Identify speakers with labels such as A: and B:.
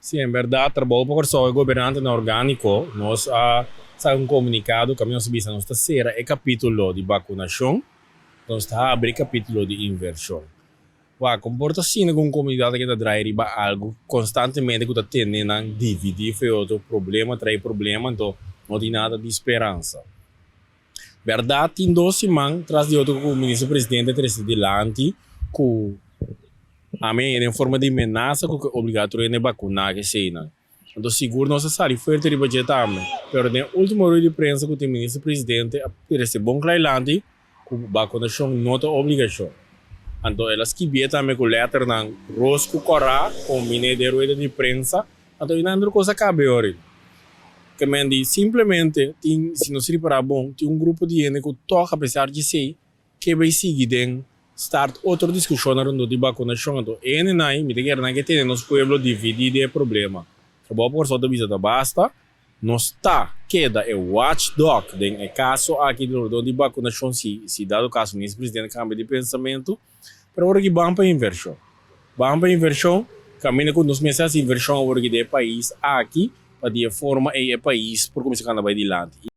A: Sí, en bèrdat, Trabou pa Kòrsou, e gobernantenan orgániko, nos a saka un komunikado kaminda nos a bisa nos ta sera e kapítulo di bakunashon, nos ta habri e kapítulo di invershon. Wak, kon por ta asina ku un komunidat ta keda drai riba algu konstantemente ku ta tene nan dividí for e otro, problema trae problema, anto no tin nada di speransa. Bèrdat tin dos siman tras di otro ku Minister Presidente a trese dilanti ku ami den forma di menasa ku ke obligá tur hende bakuná ke eseinan. Anto sigur nos a sali fuerte riba dje tambe. Pero den ultimo rueda di prensa ku tin Minister Presidente a trese bon kla dilanti ku bakunashon no ta obligashon. Anto el a skibié tambe ku lèternan ros ku kòrá kombiné den rueda di prensa. Anto i nan tur kos a kabe ori. Ke men di simplemente tin, si nos ripará bon, tin un grupo di hende ku tòg apesar di esei ke bai sigui den start otro diskushonnan rondó di bakunashon. Anto e hendenan ei mi ta kere nan ke tene nos pueblo dividí den e problema. Trabou pa Kòrsou ta bisa ta basta, nos ta keda e watchdog den e kaso aki rondó di bakunashon si si dado kaso Minister Presidente kambia di pensamentu. Pero ora ki ban pa invershon. Ban pa invershon, kaminda ku nos mester hasi invershon awor ki den e pais aki, pa di e forma ei e pais por kuminsá kanda bai dilanti.